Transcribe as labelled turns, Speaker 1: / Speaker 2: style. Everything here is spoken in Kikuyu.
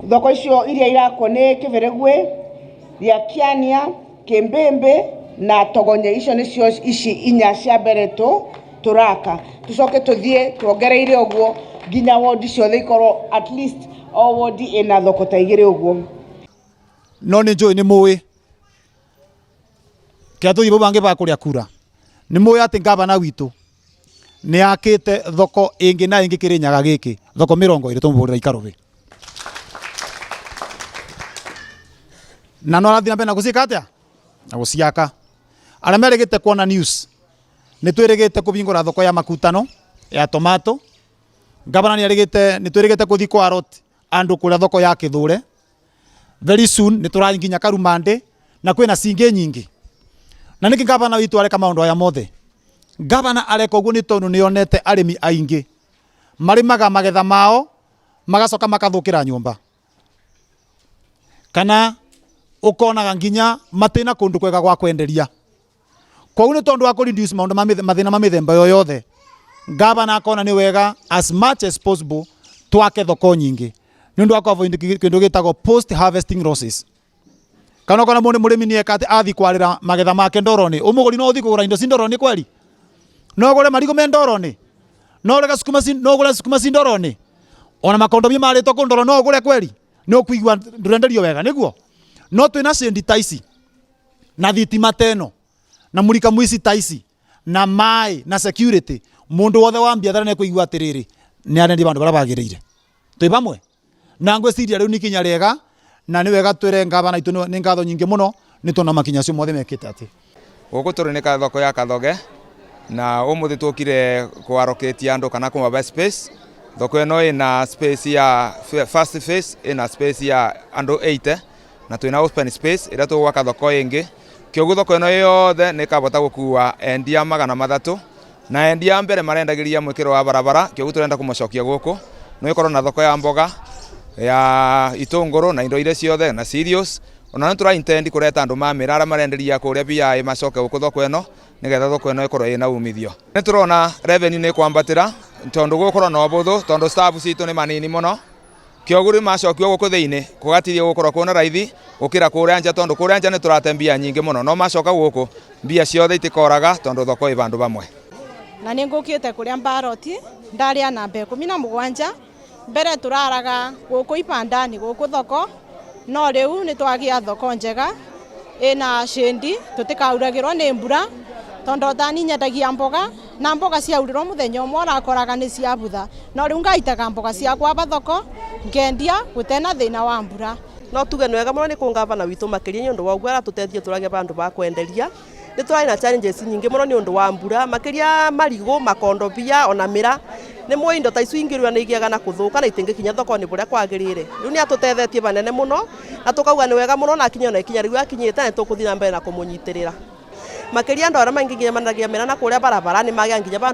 Speaker 1: Thoko icio iria irakwo nĩ Kĩbĩrĩgwĩ, Riakiania, Kĩmbĩmbĩ na Togonye. Icio nĩcio ici inya cia mbere tũraka. Tucoke tũthiĩ tuongereire ũguo nginya wodi ciothe ikorwo at least o wodi ĩna thoko ta igĩrĩ ũguo.
Speaker 2: No nĩ njũĩ nĩ mũĩ kĩa tũthiĩ bau bangĩ ba kũrĩa kura nĩ mũĩ atĩ ngavana witũ nĩ akĩte thoko ĩngĩ na ĩngĩ Kĩrĩnyaga gĩkĩ, thoko 20 tũmũbũrĩra ikarũbĩ, na no arathiĩ na mbere na gũciĩka atĩa na gũciaka. Arĩa merĩgĩte kuona news, nĩ twĩrĩgĩte kũbingũra thoko ya makutano ya tomato. Ngavana nĩ arĩgĩte, nĩ twĩrĩgĩte kũthiĩ kwa rot andũ kũrĩa thoko ya Kĩthũre. Very soon nĩ tũrathiĩ nginya Karumandĩ na kwĩna cingĩ nyingĩ. Na nĩkĩ ngavana witũ areka maũndũ aya mothe? Ngavana areka ũguo nĩ tondũ nĩ onete arĩmi aingĩ marĩmaga magetha mao magacoka makathũkĩra nyũmba, kana ũkonaga nginya matĩna kũndũ kwega gwa kwenderia. Koguo nĩ tondũ wa kũ reduce maũndũ ma mathĩna ma mĩthemba yo yothe, ngavana akona nĩ wega as much as possible twake thoko nyingĩ nĩ ũndũ wa kũ avoid kĩndũ gĩtagwo post harvesting losses. Kana ũkona mũndũ mũrĩmi nĩ eka atĩ athiĩ kwarĩra magetha make ndoro-inĩ, ũmũgũri no ũthiĩ kũgũra indo ci ndoro-inĩ kweri? No ũgũre marigũ me ndoro-inĩ? No ũgũre sukuma ci, no ũgũre sukuma ci ndoro-inĩ? Ona makondobia marĩtwo kũ ndoro no ũgũre kweri? Nĩ ũkũigua ndũrenderio wega nĩguo? No twĩna cendi ta ici na thitima ta ĩno na mũrika mũici ta ici na maĩ na security, mũndũ wothe wa biathara nĩ ekũigua atĩrĩrĩ, nĩ arendia bandũ barĩa bagĩrĩire. Twĩ bamwe? Na ngwĩciria rĩu nĩ ikinya rĩega na nĩ wega twĩre ngavana itũ nĩ ngatho nyingĩ mũno nĩ tondũ makinya acio mothe mekĩte atĩ.
Speaker 3: Gũkũ tũrĩ nĩ thoko ya Kathoge na ũmũthĩ tũkire kũaroketia andũ kana kũmabe space. Thoko ĩno ĩna space ya first phase, ĩna space ya andũ 80 na twĩna open space ĩrĩa tũgwaka thoko ĩngĩ. Kĩoguo thoko ĩno yothe nĩ ĩkabota gũkua endia 300 na endia mbere marendagĩria mwĩkĩro wa barabara. Kĩoguo tũrenda kũmacokia gũkũ no ĩkorwo na thoko ya mboga ya itũngũrũ na indo iria ciothe na cereals. Ona nĩ tũra intend kũreta andũ ma mĩra arĩa marenderia kũrĩa BI macoke gũkũ thoko ĩno nĩgetha thoko ĩno ĩkorwo ĩna umithio. Nĩ tũrona revenue nĩ kwambatĩra tondũ gũkorwo na ũbũthũ tondũ staff citũ nĩ manini mũno. Kĩoguo rĩu macokio gũkũ thĩinĩ kũgatiria gũkorwo kwĩna raithi gũkĩra kũrĩa nja tondũ kũrĩa nja nĩ tũrate mbia nyingĩ mũno, no macoka gũkũ mbia ciothe itikoraga tondũ thoko ĩ vandũ vamwe.
Speaker 4: Na nĩ ngũkĩte kũrĩa mbaroti ndarĩa namba 17 mbere tũraraga gũkũ ibandani gũkũ thoko, no rĩu nĩ twagĩa thoko njega ĩna shade, tũtikauragĩrwo nĩ mbura tondũ tani nyendagia mboga na mboga ciaurĩrwo mũthenya ũmwe ũrakoraga nĩ ciabutha, no rĩu ngaitaga mboga ciakwa ba thoko ngendia gũtena thĩna wa mbura.
Speaker 5: No tuge nĩ wega mũno nĩ kũngavana witũ makĩria nĩ ũndũ wa ũguo aratũteithia tũragĩa vandũ ba kwenderia. Nĩ tũrarĩ na challenges nyingĩ mũno nĩ ũndũ wa mbura makĩria marigũ, makondobia ona mĩra. Nĩ mũĩ indo ta icio ingĩrua nĩ igĩaga na kũthũka na itingĩkinya thoko-inĩ bũrĩa kwagĩrĩire. Rĩu nĩ atũtethetie vanene mũno na tũkauga nĩ wega mũno na akinye ona ikinya rĩu akinyĩte na nĩ tũkũthiĩ na mbere na kũmũnyitĩrĩra. Makĩria andũ arĩa maingĩ nginya mandagia mĩra na kũrĩa barabara nĩ magĩa nginya vandũ.